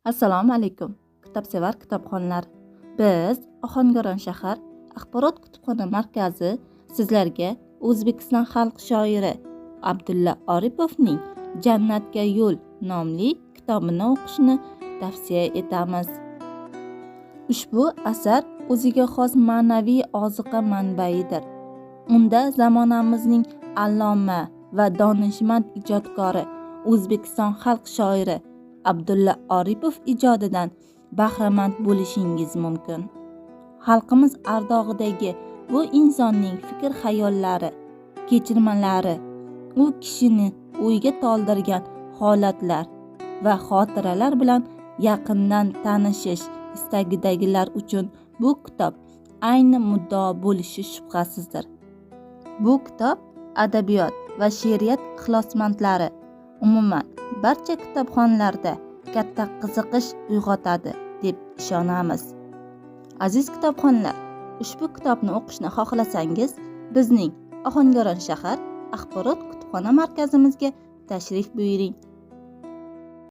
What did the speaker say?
Assalomu alaykum, kitobsevar kitobxonlar. Biz, Ohangaron shahar axborot kutubxona markazi sizlarga O'zbekiston xalq shoiri Abdulla Oripovning "Jannatga yo'l" nomli kitobini o'qishni tavsiya etamiz. Ushbu asar o'ziga xos ma'naviy oziqa manbaidir. Unda zamonamizning alloma va donishmand ijodkori, O'zbekiston xalq shoiri Abdulla Oripov ijodidan bahramand bo'lishingiz mumkin. Xalqimiz ardog'idagi bu insonning fikr xayollari, kechinmalari, u kishini o'yga toldirgan holatlar va xotiralar bilan yaqindan tanishish istagidagilar uchun bu kitob ayni muddao bo'lishi shubhasizdir. Bu kitob adabiyot va she'riyat ixlosmandlari, umuman, barcha kitobxonlarda katta qiziqish uyg'otadi, deb ishonamiz. Aziz kitobxonlar, ushbu kitobni o'qishni xohlasangiz, bizning Ohangaron shahar axborot kutubxona markazimizga tashrif buyuring.